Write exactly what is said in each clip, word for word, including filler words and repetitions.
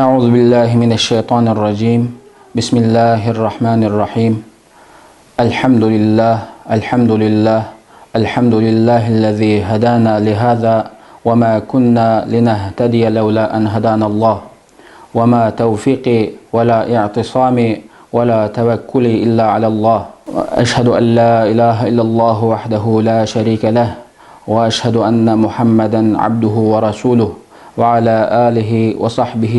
أعوذ بالله من الشيطان الرجيم. بسم الله الرحمن الرحيم. الحمد لله، الحمد لله، الحمد لله الذي هدانا لهذا وما كنا لنهتدي لولا أن هدانا الله. وما توفيقي ولا اعتصامي ولا توكلي إلا على الله. أشهد أن لا إله إلا الله وحده لا شريك له، وأشهد أن محمدا عبده ورسوله، وعلى آله وصحبه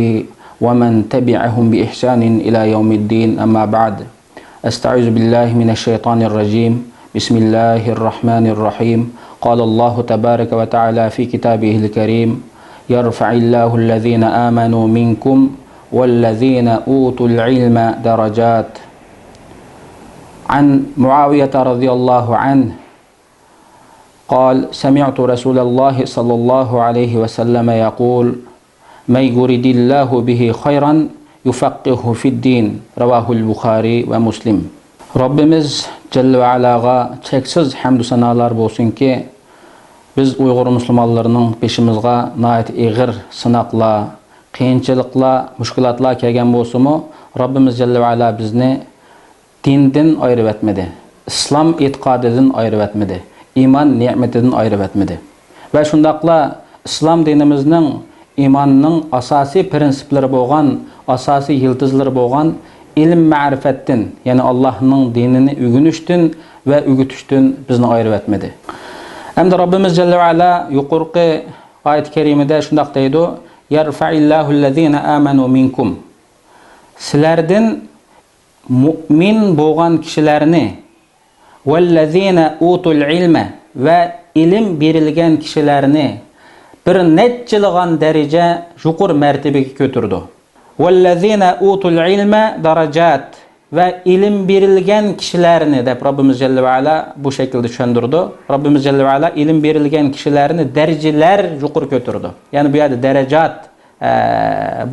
ومن تبعهم بإحسان إلى يوم الدين، أما بعد. أستعيذ بالله من الشيطان الرجيم. بسم الله الرحمن الرحيم. قال الله تبارك وتعالى في كتابه الكريم: يرفع الله الذين آمنوا منكم والذين أوتوا العلم درجات. عن معاوية رضي الله عنه قال: سمعت رسول الله صلى الله عليه وسلم يقول: من يرد الله به خيرا يفقهه في الدين. رواه البخاري ومسلم. رەببىمىز جەللە ۋە ئەلاغا چەكسىز ھەمدۇ سانالار بولسۇنكى، بىز ئۇيغۇر مۇسۇلمانلىرىنىڭ بېشىمىزغا ناھايىتى ئېغىر سىناقلار، قىيىنچىلىقلار، مۈشكۈلاتلار كەلگەن بولسىمۇ، رەببىمىز جەللە ۋە ئەلا بىزنى دىندىن ئايرىۋەتمىدى، ئىسلام ئېتىقادىدىن ئايرىۋەتمىدى، ئىمان نېمىتىدىن ئايرىۋەتمىدى. ۋە شۇنداقلا ئىسلام دىنىمىزنىڭ ئىماننىڭ ئاساسىي پىرىنسىپلىرى بولغان، ئاساسىي يىلتىزلىرى بولغان ئىلىم مەرىپەتتىن، يەنى ئاللاھنىڭ دىنىنى ئۆگىنىشتىن ۋە ئۆگىتىشتىن بىزنى ئايرىۋەتمىدى. ھەمدە رەببىمىز جەللە ۋە ئەلا يۇقىرىقى ئايەت كەرىمىدە شۇنداق دەيدۇ: يرفع الله الذين آمنوا منكم. سىلەردىن مۇئمىن بولغان كىشىلەرنى، والذين أوتوا العلم، ۋە ئىلىم بېرىلگەن كىشىلەرنى بىر نەچچىلىغان دەرىجە يۇقىرى مەرتىبىگە كۆتۈرىدۇ. والذين أوتوا العلم درجات، ۋە ئىلىم بېرىلگەن كىشىلەرنى دەپ رەببىمىز جەللە ۋە ئەلا بۇ شەكىلدە چۈشەندۈرىدۇ. رەببىمىز جەللە ۋە ئەلا ئىلىم بېرىلگەن كىشىلەرنى دەرىجىلەر يۇقىرى كۆتۈرىدۇ. يەنى بۇ يەردە دەرەجات، ئە،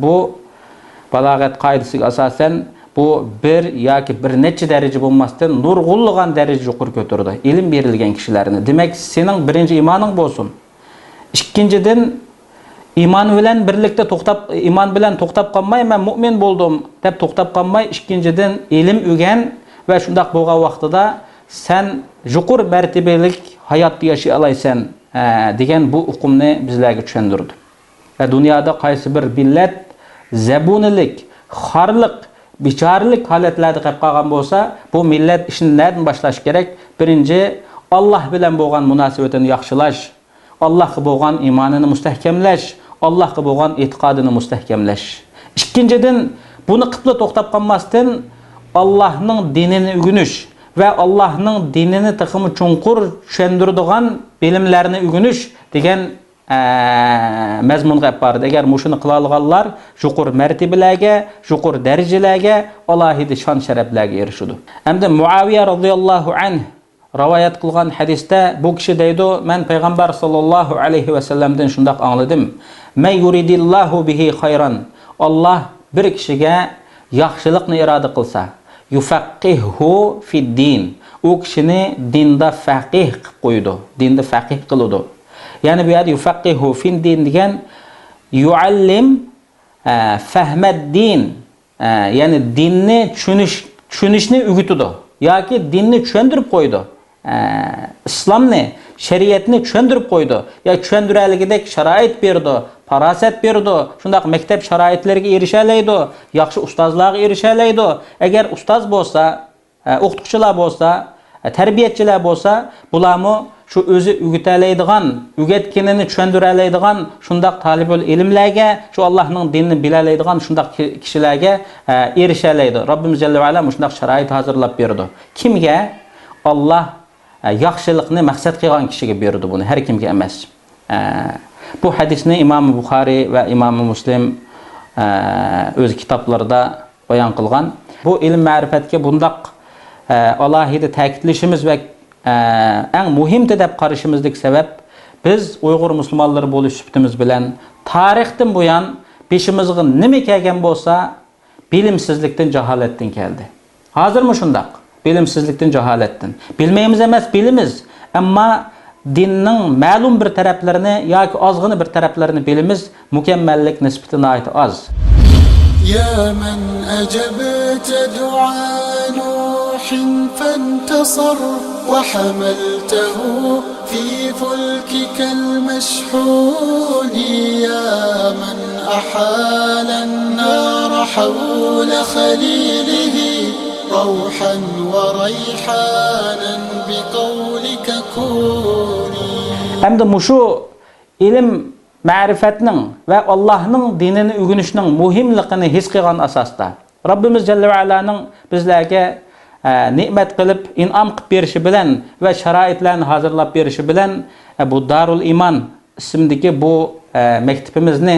بۇ بالاغەت قائىدىسىگە ئاساسەن، بۇ بىر ياكى بىر نەچچە دەرىجە بولماستىن، نۇرغۇنلىغان دەرىجە يۇقىرى كۆتۈرىدۇ ئىلىم بېرىلگەن كىشىلەرنى. دېمەك، سېنىڭ بىرىنچى ئىمانىڭ بولسۇن. ئىككىنچىدىن، ئىمان بىلەن بىرلىكتە توختاپ، ئىمان بىلەن توختاپ قالماي، مەن مۇئمىن بولدۇم دەپ توختاپ قالماي، ئىككىنچىدىن، ئىلىم ئۆگەن ۋە شۇنداق بولغان ۋاقتىدا سەن يۇقىرى مەرتىبىلىك ھاياتتا ياشىيالايسەن، ئە، دېگەن بۇ ئۇقۇمنى بىزلەرگە چۈشەندۈردى. ۋە دۇنيادا قايسى بىر مىللەت زەبۇنىلىك، خارلىق، بىچارىلىك ھالەتلەردە قېلىپ قالغان بولسا، بۇ مىللەت ئىشىنى نەدىن باشلاش كېرەك؟ بىرىنچى، ئاللاھ بىلەن بولغان مۇناسىۋىتىنى ياخشىلاش، ئاللاھقا بولغان ئىمانىنى مۇستەھكەملەش، ئاللاھقا بولغان ئېتىقادىنى مۇستەھكەملەش. ئىككىنچىدىن، بۇنى قىپلا توختاپ قالماستىن، ئاللاھنىڭ دىنىنى ئۆگىنىش ۋە ئاللاھنىڭ دىنىنى تېخىمۇ چوڭقۇر چۈشەندۈرىدىغان بىلىملەرنى ئۆگىنىش دېگەن ئە، مەزمۇنغا ئېلىپ بارىدۇ. ئەگەر مۇشۇنى قىلالىغانلار يۇقىرى مەرتىبىلەرگە، يۇقىرى دەرىجىلەرگە، ئالاھىدە شان-شەرەپلەرگە ئېرىشىدۇ. ئەمدى مۇئاۋىيە رازىياللاھۇ ئەنھۇ رىۋايەت قىلغان ھەدىستە بۇ كىشى دەيدۇ، مەن پەيغەمبەر ساللاللاھۇ ئەلەيھى ۋەسەللەمدىن شۇنداق ئاڭلىدىم، مەن يۇرىدىللاھۇ بىھى خەيرەن، ئاللاھ بىر كىشىگە ياخشىلىقنى ئىرادە قىلسا، يۇفەققىھھۇ فىددىن، ئۇ كىشىنى دىندا فەقىھ قىلىپ قويىدۇ، دىندا فەقىھ قىلىدۇ. يەنى بۇ يەردە يۇفەققىھۇ فىددىن دېگەن يۇئەللىم، ئە، فەھمەددىن، ئە، يەنى دىننى چۈشىنىش، چۈشىنىشنى ئۆگىتىدۇ ياكى دىننى چۈشەندۈرۈپ قويىدۇ. ئە، ئىسلامنى، شەرىئەتنى چۈشەندۈرۈپ قويىدۇ. يا چۈشەندۈرەلىگۈدەك شارائىت بېرىدۇ، پاراسەت بېرىدۇ. شۇنداق مەكتەپ شارائىتلىرىگە ئېرىشەلەيدۇ، ياخشى ئۇستازلارغا ئېرىشەلەيدۇ. ئەگەر ئۇستاز بولسا، ئە، ئوقۇتقۇچىلار بولسا، ئە، تەربىيەچىلەر بولسا، بۇلارمۇ شۇ ئۆزى ئۆگىتەلەيدىغان، ئۆگەتكىنىنى چۈشەندۈرەلەيدىغان شۇنداق تالىبۇل ئىلىملەرگە، شۇ ئاللاھنىڭ دىنىنى بىلەلەيدىغان شۇنداق كى-، كىشىلەرگە، ئە، ئېرىشەلەيدۇ. رەببىمىز جەللە ۋە ئەلا مۇشۇنداق شارائىت ھازىرلاپ بېرىدۇ. كىمگە؟ ئاللاھ، ئە، ياخشىلىقنى مەقسەت قىلغان كىشىگە بېرىدۇ بۇنى، ھەر كىمگە ئەمەس. ئە، بۇ ھەدىسنى ئىمام بۇخارى ۋە ئىمام مۇسلىم، ئە، ئۆز كىتابلىرىدا بايان قىلغان. بۇ ئىلىم مەرىپەتكە بۇنداق، ئە، ئالاھىدە تەكىتلىشىمىز ۋە، ئە، ئەڭ مۇھىمدە دەپ قارىشىمىزدىكى سەۋەب، بىز ئۇيغۇر مۇسۇلمانلىرى بولۇش سۈپىتىمىز بىلەن تارىختىن بۇيان بېشىمىزغا نېمە كەلگەن بولسا، بىلىمسىزلىكتىن، جاھالەتتىن كەلدى. ھازىرمۇ شۇنداق، بىلىمسىزلىكتىن، جاھالەتتىن. بىلمەيمىز ئەمەس، بىلىمىز. ئەمما دىننىڭ مەلۇم بىر تەرەپلىرىنى ياكى ئازغىنە بىر تەرەپلىرىنى بىلىمىز، مۇكەممەللىك نىسبىتى ناھايىتى ئاز. يا من أجبت دعاء نوح فانتصر، وحملته في فلكك المشحون، يا من أحال النار حول خليله، روحا وريحانا بقولك كوني. ئەمدى مۇشۇ ئىلىم مەرىپەتنىڭ ۋە ئاللاھنىڭ دىنىنى ئۆگىنىشنىڭ مۇھىملىقىنى ھېس قىلغان ئاساستا، رەببىمىز جەللە ۋە ئالانىڭ بىزلەرگە، ئە، نېمەت قىلىپ، ئىنئام قىلىپ بېرىشى بىلەن ۋە شارائىتلارنى ھازىرلاپ بېرىشى بىلەن، ئە، بۇ دارۇل ئىمان ئىسىمدىكى بۇ، ئە، مەكتىپىمىزنى،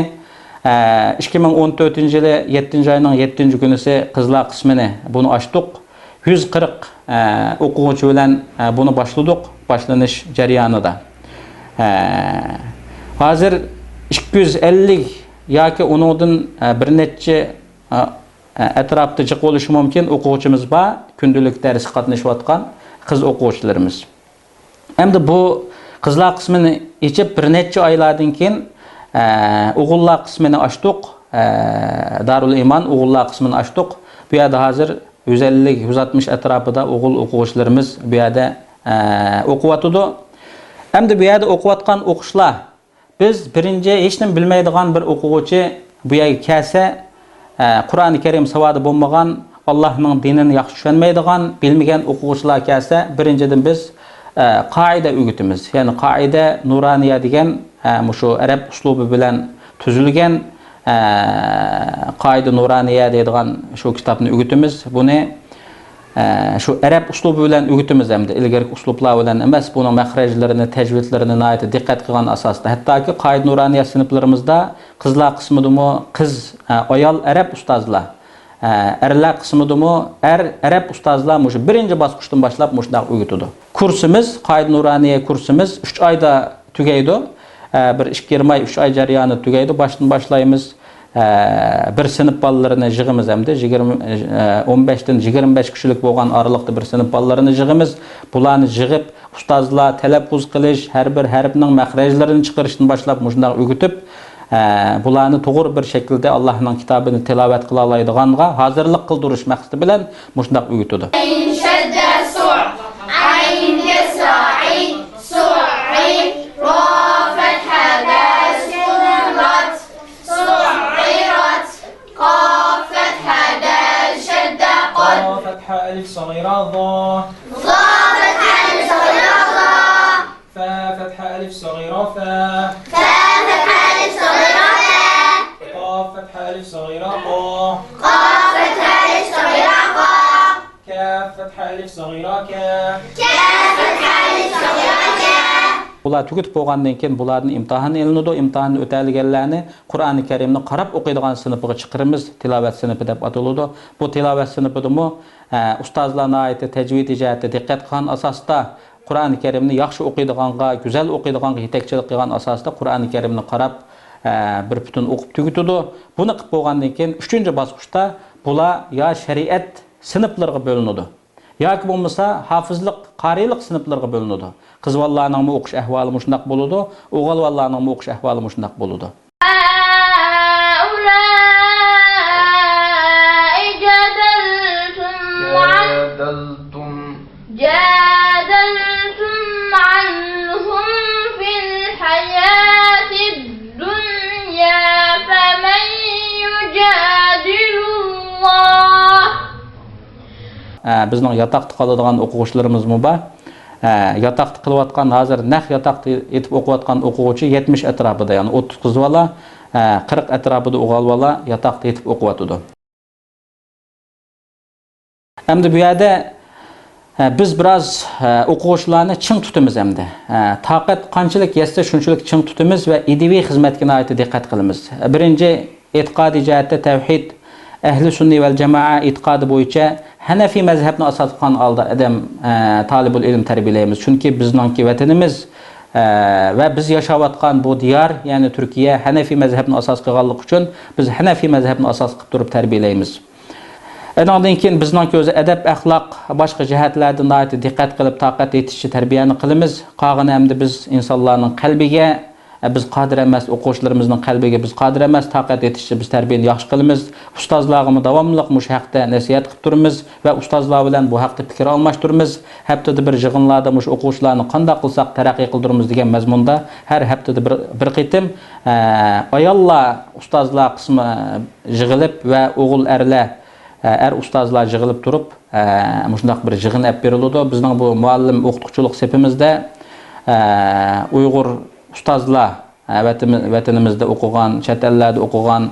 ئە، ئىككى مىڭ ئون تۆتىنچى يىلى يەتتىنچى ئاينىڭ يەتتىنچى كۈنىسى قىزلار قىسمىنى بۇنى ئاچتۇق. يۈز قىرىق، ئە، ئوقۇغۇچى بىلەن، ئە، بۇنى باشلىدۇق، باشلىنىش جەريانىدا. ئە، ھازىر ئىككى يۈز ئەللىك ياكى ئۇنىڭدىن، ئە، بىر نەچچە، ئە، ئە، ئەتراپتا جىق بولۇشى مۇمكىن ئوقۇغۇچىمىز بار، كۈندىلىك دەرسكە قاتنىشىۋاتقان قىز ئوقۇغۇچىلىرىمىز. ئەمدى بۇ قىزلار قىسمىنى ئېچىپ، بىر نەچچە ئايلاردىن كېيىن، ئە، ئوغۇللار قىسمىنى ئاچتۇق. ئە، دارۇل ئىمان ئوغۇللار قىسمىنى ئاچتۇق. بۇ يەردە ھازىر يۈز ئەللىك، يۈز ئاتمىش ئەتراپىدا ئوغۇل ئوقۇغۇچىلىرىمىز بۇ يەردە، ئە، ئوقۇۋاتىدۇ. ئەمدى بۇ يەردە ئوقۇۋاتقان ئوقۇشلار، بىز بىرىنچى ھېچنېمە بىلمەيدىغان بىر ئوقۇغۇچى بۇ يەرگە كەلسە، ئە، قۇرئانى كەرىم ساۋادى بولمىغان، ئاللاھنىڭ دىنىنى ياخشى چۈشەنمەيدىغان، بىلمىگەن ئوقۇغۇچىلار كەلسە، بىرىنچىدىن بىز، ئە، قائىدە ئۆگىتىمىز. يەنى قائىدە نۇرانىيە دېگەن، ئە، مۇشۇ ئەرەب ئۇسلۇبى بىلەن تۈزۈلگەن، ئە، قائىدە نۇرانىيە دەيدىغان شۇ كىتابنى ئۆگىتىمىز. بۇنى ئە، شۇ ئەرەب ئۇسلۇبى بىلەن ئۆگىتىمىز ئەمدى. ئىلگىرىكى ئۇسلۇبلار بىلەن ئەمەس، بۇنىڭ مەخرەجلىرىنى، تەجۋىدلىرىنى ناھايىتى دىققەت قىلغان ئاساستا. ھەتتاكى قائىدە نۇرانىيە سىنىپلىرىمىزدا قىزلار قىسمىدىمۇ قىز، ئە، ئايال ئەرەب ئۇستازلار، ئە، ئەرلەر قىسمىدىمۇ ئەر ئەرەب ئۇستازلار مۇشۇ بىرىنچى باسقۇچتىن باشلاپ مۇشۇنداق ئۆگىتىدۇ. كۇرسىمىز، قائىدە نۇرانىيە كۇرسىمىز ئۈچ ئايدا تۈگەيدۇ. ئە، بىر ئىككى يېرىم ئاي، ئۈچ ئاي جەريانى تۈگەيدۇ. باشتىن باشلايمىز. ئە، بىر سىنىپ بالىلىرىنى يىغىمىز ئەمدى. يىگىرمە، ئە، ئون بەشتىن يىگىرمە بەش كىشىلىك بولغان ئارىلىقتا بىر سىنىپ بالىلىرىنى يىغىمىز. بۇلارنى يىغىپ، ئۇستازلار تەلەپپۇز قىلىش، ھەر بىر ھەرپنىڭ مەخرەجلىرىنى چىقىرىشتىن باشلاپ مۇشۇنداق ئۆگىتىپ، ئە، بۇلارنى توغرا بىر شەكىلدە ئاللاھنىڭ كىتابىنى تىلاۋەت قىلالايدىغانغا ھازىرلىق قىلدۇرۇش مەقسىتى بىلەن مۇشۇنداق ئۆگىتىدۇ. عين شدة سع، عين كسرة عي، سعي، را فتحة دال سكون رت، سعرت، قاف فتحة دال شدة قد، ضا فتحة ألف صغيرة ضا، ضا فتحة ألف صغيرة ضا، فا فتحة ألف صغيرة فا، فا فتحة ألف صغيرة فا، قاف فتحة ألف صغيرة قا، قاف فتحة ألف صغيرة قا، كاف فتحة ألف صغيرة كا، كاف فتحة ألف صغيرة كا. بۇلار تۈگىتىپ بولغاندىن كېيىن بۇلاردىن ئىمتىھان ئېلىنىدۇ. ئىمتىھاننى ئۆتەلىگەنلەرنى قۇرئانى كەرىمنى قاراپ ئوقۇيدىغان سىنىپىغا چىقىرىمىز، تىلاۋەت سىنىپى دەپ ئاتىلىدۇ. بۇ تىلاۋەت سىنىپىدىمۇ، ئە، ئۇستازلار ناھايىتى تەجۋىدىي جەھەتتە دىققەت قىلغان ئاساستا، قۇرئانى كەرىمنى ياخشى ئوقۇيدىغانغا، گۈزەل ئوقۇيدىغانغا يېتەكچىلىك قىلغان ئاساستا قۇرئانى كەرىمنى قاراپ، ئە، بىر پۈتۈن ئوقۇپ تۈگىتىدۇ. بۇنى قىلىپ بولغاندىن كېيىن ئۈچىنچى باسقۇچتا بۇلار يا شەرىئەت سىنىپلىرىغا بۆلۈنىدۇ، ياكى بولمىسا ھافىزلىق، قارىيلىق سىنىپلىرىغا بۆلۈنىدۇ. قىز بالىلارنىڭمۇ ئوقۇش ئەھۋالى مۇشۇنداق بولىدۇ، ئوغۇل بالىلارنىڭمۇ ئوقۇش ئەھۋالى مۇشۇنداق بولىدۇ. هؤلاء جادلتم عن، جادلتم. جادلتم عنهم في الحياة الدنيا فمن يجادل الله. ئە، بىزنىڭ ياتاقتا قالىدىغان ئوقۇغۇچىلىرىمىزمۇ بار. ئە، ياتاقتا قېلىۋاتقان، ھازىر نەق ياتاقتا يېتىپ ئوقۇۋاتقان ئوقۇغۇچى يەتمىش ئەتراپىدا، يەنى ئوتتۇز قىز بالا، ئە، قىرىق ئەتراپىدا ئوغۇل بالا ياتاقتا يېتىپ ئوقۇۋاتىدۇ. ئەمدى بۇ يەردە، ئە، بىز بىراز، ئە، ئوقۇغۇچىلارنى چىڭ تۇتىمىز ئەمدى. ئە، تاقەت قانچىلىك يەتسە، شۇنچىلىك چىڭ تۇتىمىز ۋە ئىدىيىۋى خىزمەتكە ناھايىتى دىققەت قىلىمىز. بىرىنچى، ئېتىقادىي جەھەتتە تەۋھىد، ئەھلى سۈننە ۋەل جامائە ئېتىقادى بويىچە ھەنەفىي مەزھەپنى ئاساس قىلغان ھالدا ئادەم، ئە، تالىبۇل ئىلىم تەربىيەلەيمىز. چۈنكى بىزنىڭكى ۋەتىنىمىز، ئە، ۋە بىز ياشاۋاتقان بۇ دىيار، يەنى تۈركىيە ھەنەفىي مەزھەپنى ئاساس قىلغانلىقى ئۈچۈن بىز ھەنەفىي مەزھەپنى ئاساس قىلىپ تۇرۇپ تەربىيەلەيمىز. ئۇنىڭدىن كېيىن بىزنىڭكى ئۆزى ئەدەپ، ئەخلاق، باشقا جەھەتلەردە ناھايىتى دىققەت قىلىپ، تاقەت يېتىشىچە تەربىيەنى قىلىمىز. قالغىنى ئەمدى بىز ئىنسانلارنىڭ قەلبىگە، بىز قادىر ئەمەس، ئوقۇغۇچىلىرىمىزنىڭ قەلبىگە بىز قادىر ئەمەس، تاقەت يېتىشىچە بىز تەربىيەنى ياخشى قىلىمىز. ئۇستازلارغىمۇ داۋاملىق مۇشۇ ھەقتە نەسىھەت قىلىپ تۇرىمىز ۋە ئۇستازلار بىلەن بۇ ھەقتە پىكىر ئالماشتۇرىمىز. ھەپتىدە بىر يىغىنلاردا مۇشۇ ئوقۇغۇچىلارنى قانداق قىلساق تەرەققىي قىلدۇرىمىز دېگەن مەزمۇندا ھەر ھەپتىدە بىر، بىر قېتىم، ئە، ئاياللار ئۇستازلار قىسمى يىغىلىپ ۋە ئوغۇل ئەرلەر، ئە، ئەر ئۇستازلار يىغىلىپ تۇرۇپ، ئە، مۇشۇنداق بىر يىغىن ئېلىپ بېرىلىدۇ. بىزنىڭ بۇ مۇئەللىم ئوقۇتقۇچىلىق سېپىمىزدە، ئە، ئۇيغۇر ئۇستازلار، ئە، ۋەتىمىز-، ۋەتىنىمىزدە ئوقۇغان، چەت ئەللەردە ئوقۇغان،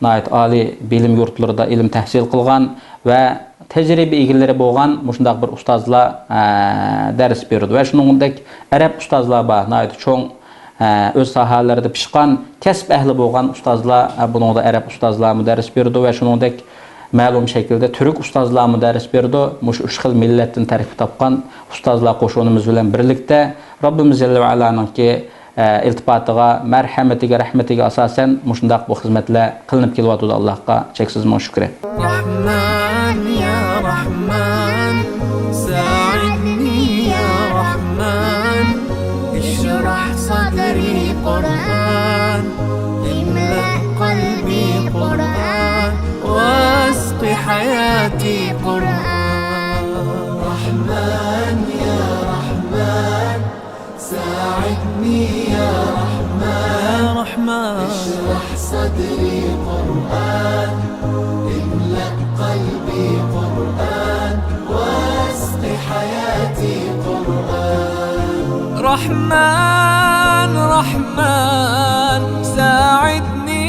ناھايىتى ئالىي بىلىم يۇرتلىرىدا ئىلىم تەھسىل قىلغان ۋە تەجرىبە ئىگىلىرى بولغان مۇشۇنداق بىر ئۇستازلار، ئە، دەرس بېرىدۇ. ۋە شۇنىڭدەك ئەرەب ئۇستازلار بار، ناھايىتى چوڭ، ئە، ئۆز ساھەلىرىدە پىشقان، كەسىپ ئەھلى بولغان ئۇستازلار، ئە، بۇنىڭدا ئەرەب ئۇستازلارمۇ دەرس بېرىدۇ ۋە شۇنىڭدەك مەلۇم شەكىلدە تۈرك ئۇستازلارمۇ دەرس بېرىدۇ. مۇشۇ ئۈچ خىل مىللەتتىن تەركىب تاپقان ئۇستازلار قوشۇنىمىز بىلەن بىرلىكتە رەببىمىز جەللە ۋە ئالانىڭكى، ئە، ئىلتىپاتىغا، مەرھەمىتىگە، رەھمىتىگە ئاساسەن مۇشۇنداق بۇ خىزمەتلەر قىلىنىپ كېلىۋاتىدۇ. ئاللاھقا چەكسىز مىڭ شۈكرى. رەھمان، يا رەھمان، ساعدني يا رحمن، اشرح صدري قرآن، املأ قلبي قرآن، واسق حياتي قرآن. رحمن، يا رحمن، ساعدني يا رحمن، يا رحمن، اشرح صدري قرآن، املأ قلبي قرآن، واسق حياتي قرآن. رحمن، رحمن، ساعدني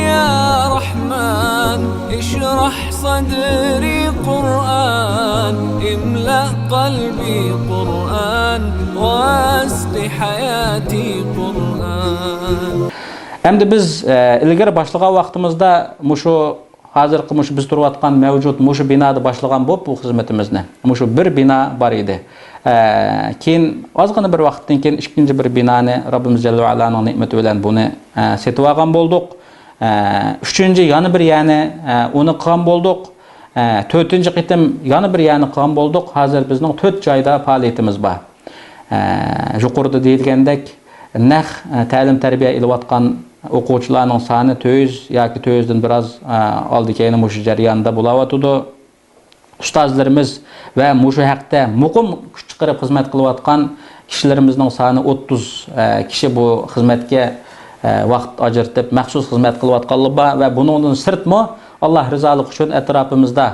يا رحمن، اشرح صدري قرآن، املأ قلبي قرآن، واسق حياتي قرآن. ئەمدى بىز، ئە، ئىلگىرى باشلىغان ۋاقتىمىزدا مۇشۇ ھازىرقى مۇشۇ بىز تۇرۇۋاتقان مەۋجۇت مۇشۇ بىنادا باشلىغان بولۇپ بۇ خىزمىتىمىزنى. مۇشۇ بىر بىنا بار ئىدى. ئە، كېيىن ئازغىنە بىر ۋاقىتتىن كېيىن ئىككىنچى بىر بىنانى رەببىمىز جەللە ۋە ئالانىڭ نېمىتى بىلەن بۇنى، ئە، سېتىۋالغان بولدۇق. ئە، ئۈچىنچى يەنە بىر يەرنى، ئە، ئۇنى قىلغان بولدۇق. ئە، تۆتىنچى قېتىم يەنە بىر يەرنى قىلغان بولدۇق. ھازىر بىزنىڭ تۆت جايدا پائالىيىتىمىز بار. ئە، يۇقىرىدا دېيىلگەندەك نەق، ئە، تەلىم-تەربىيە ئېلىۋاتقان ئوقۇغۇچىلارنىڭ سانى تۆت يۈز ياكى تۆت يۈزدىن بىراز، ئە، ئالدى كەينى مۇشۇ جەرياندا بولاۋاتىدۇ. ئۇستازلىرىمىز ۋە مۇشۇ ھەقتە مۇقىم كۈچ چىقىرىپ خىزمەت قىلىۋاتقان كىشىلىرىمىزنىڭ سانى ئوتتۇز، ئە، كىشى بۇ خىزمەتكە، ئە، ۋاقىت ئاجرىتىپ مەخسۇس خىزمەت قىلىۋاتقانلار بار ۋە بۇنىڭدىن سىرتمۇ ئاللاھ رىزالىقى ئۈچۈن ئەتراپىمىزدا،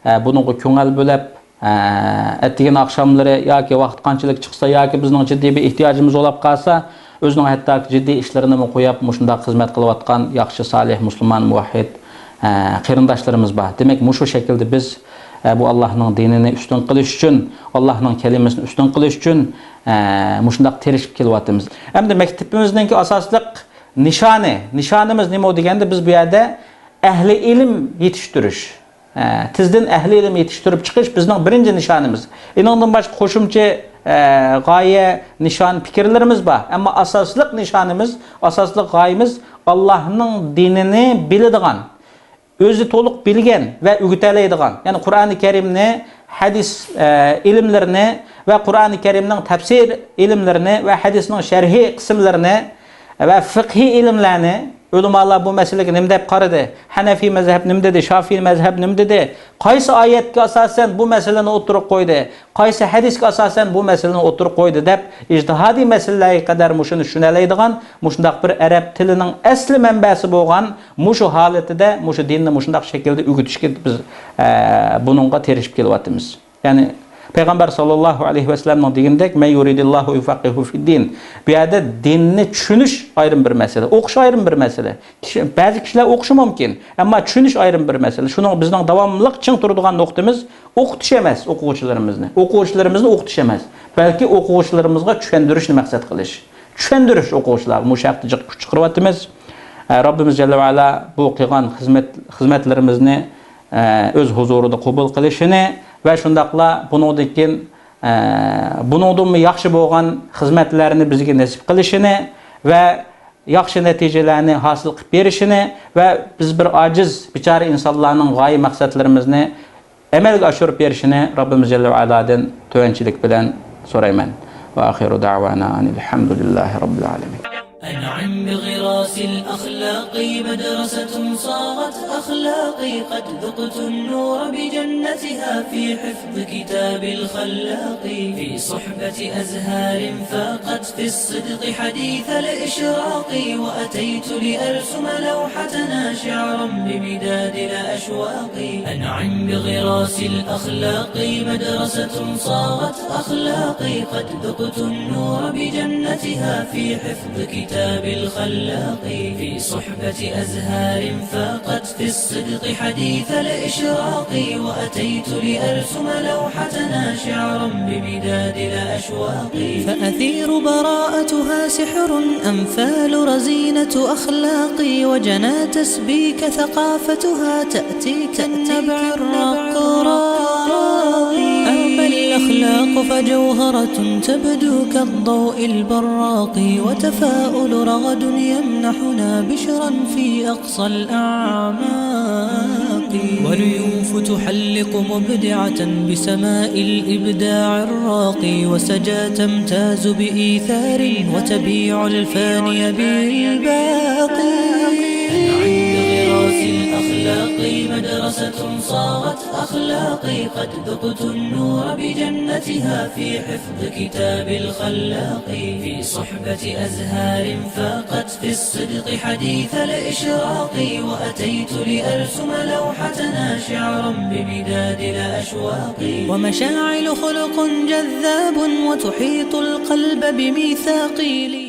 ئە، بۇنىڭغا كۆڭۈل بۆلۈپ، ئە، ئەتىگەن ئاخشاملىرى ياكى ۋاقىت قانچىلىك چىقسا ياكى بىزنىڭ جىددىي بىر ئېھتىياجىمىز بولاپ قالسا، ئۆزىنىڭ ھەتتاكى جىددىي ئىشلىرىنىمۇ قويۇپ، مۇشۇنداق خىزمەت قىلىۋاتقان ياخشى، سالىھ، مۇسۇلمان، مۇۋەھھىد، ئە، قېرىنداشلىرىمىز بار. دېمەك، مۇشۇ شەكىلدە بىز، ئە، بۇ ئاللاھنىڭ دىنىنى ئۈستۈن قىلىش ئۈچۈن، ئاللاھنىڭ كەلىمىسىنى ئۈستۈن قىلىش ئۈچۈن، ئە، مۇشۇنداق تىرىشىپ كېلىۋاتىمىز. ئەمدى مەكتىپىمىزنىڭكى ئاساسلىق نىشانى، نىشانىمىز نېمە دېگەندە، بىز بۇ يەردە ئەھلى ئىلىم يېتىشتۈرۈش، ئە، تېزدىن ئەھلى ئىلىم يېتىشتۈرۈپ چىقىش بىزنىڭ بىرىنچى نىشانىمىز. ئېنىڭدىن باشقا قوشۇمچە، ئە، غايە، نىشان، پىكىرلىرىمىز بار. ئەمما ئاساسلىق نىشانىمىز، ئاساسلىق غايىمىز ئاللاھنىڭ دىنىنى بىلىدىغان، ئۆزى تولۇق بىلگەن ۋە ئۆگىتەلەيدىغان، يەنى قۇرئانى كەرىمنى، ھەدىس، ئە، ئىلىملىرىنى ۋە قۇرئانى كەرىمنىڭ تەپسىر ئىلىملىرىنى ۋە ھەدىسنىڭ شەرھى قىسىملىرىنى ۋە فىقھىي ئىلىملەرنى، ئۆلىمالار بۇ مەسىلىگە نېمە دەپ قارىدى؟ ھەنەفىي مەزھەپ نېمە دېدى؟ شافىئىي مەزھەپ نېمە دېدى؟ قايسى ئايەتكە ئاساسەن بۇ مەسىلىنى ئوتتۇرىغا قويدى؟ قايسى ھەدىسكە ئاساسەن بۇ مەسىلىنى ئوتتۇرىغا قويدى؟ دەپ، ئىجتىھادىي مەسىلىلەرگە قەدەر مۇشۇنى چۈشىنەلەيدىغان، مۇشۇنداق بىر ئەرەب تىلىنىڭ ئەسلى مەنبەسى بولغان مۇشۇ ھالىتىدە مۇشۇ دىننى مۇشۇنداق شەكىلدە ئۆگىتىشكە بىز، ئە، بۇنىڭغا تىرىشىپ كېلىۋاتىمىز. يەنى پەيغەمبەر ساللاللاھۇ ئەلەيھى ۋەسەللەمنىڭ دېگىنىدەك، مەن يۇرىدىللاھۇ يۇفەققىھۇ فىددىن. بۇ يەردە دىننى چۈشىنىش ئايرىم بىر مەسىلە، ئوقۇش ئايرىم بىر مەسىلە. كىشى، بەزى كىشىلەر ئوقۇشى مۇمكىن، ئەمما چۈشىنىش ئايرىم بىر مەسىلە. شۇنىڭ بىزنىڭ داۋاملىق چىڭ تۇرىدىغان نۇقتىمىز ئوقۇتۇش ئەمەس، ئوقۇغۇچىلىرىمىزنى. ئوقۇغۇچىلىرىمىزنى ئوقۇتۇش ئەمەس، بەلكى ئوقۇغۇچىلىرىمىزغا چۈشەندۈرۈشنى مەقسەت قىلىش. چۈشەندۈرۈش ئوقۇغۇچىلارغا مۇشۇ ھەقتە جىق كۈچ چىقىرىۋاتىمىز. ئە، رەببىمىز جەللە ۋە ئەلا بۇ قىلغان خىزمەت، خىزمەتلىرىمىزنى، ئە، ئۆز ھۇزۇرىدا قوبۇل قىلىشىنى ۋە شۇنداقلا بۇنىڭدىن كېيىن، ئە، بۇنىڭدىنمۇ ياخشى بولغان خىزمەتلەرنى بىزگە نېسىپ قىلىشىنى ۋە ياخشى نەتىجىلەرنى ھاسىل قىلىپ بېرىشىنى ۋە بىز بىر ئاجىز، بىچارە ئىنسانلارنىڭ غايە مەقسەتلىرىمىزنى ئەمەلگە ئاشۇرۇپ بېرىشىنى رەببىمىز جەللە ۋە ئالالاردىن تۆۋەنچىلىك بىلەن سورايمەن. ۋە ئاخىرۇ دەۋانا ئەنىل ھەمدۇلىللاھى رەببىل ئالەمىن. أنعم بغراس الأخلاق، مدرسة صاغت أخلاقي، قد ذقت النور بجنتها في حفظ كتاب الخلاق، في صحبة أزهار فاقت في الصدق حديث الإشراق، وأتيت لأرسم لوحتنا شعرا بمداد الأشواق. أنعم بغراس الأخلاق، مدرسة صاغت أخلاقي، قد ذقت النور بجنتها في حفظ كتاب الخلاق، في صحبة أزهار فاقت في الصدق حديث الإشراق، وأتيت لأرسم لوحتنا شعرا بمداد الأشواق. فأثير براءتها سحر، أنفال رزينة أخلاقي، وجنى تسبيك ثقافتها تأتي كالنبع الرقراق. أما الأخلاق فجوهرة تبدو كالضوء البراق، وتفاؤل رغد يمنحنا بشرا في أقصى الأعماق، وريوف تحلق مبدعة بسماء الإبداع الراقي، وسجى تمتاز بإيثار وتبيع الفاني بالباقي. أنعم بغراس الأخلاق، مدرسة صاغت أخلاقي، قد ذقت النور بجنتها في حفظ كتاب الخلاق، في صحبة أزهار فاقت في الصدق حديث الإشراق، وأتيت لأرسم لوحتنا شعرا بمداد الأشواق. ومشاعل خلق جذاب وتحيط القلب بميثاقي.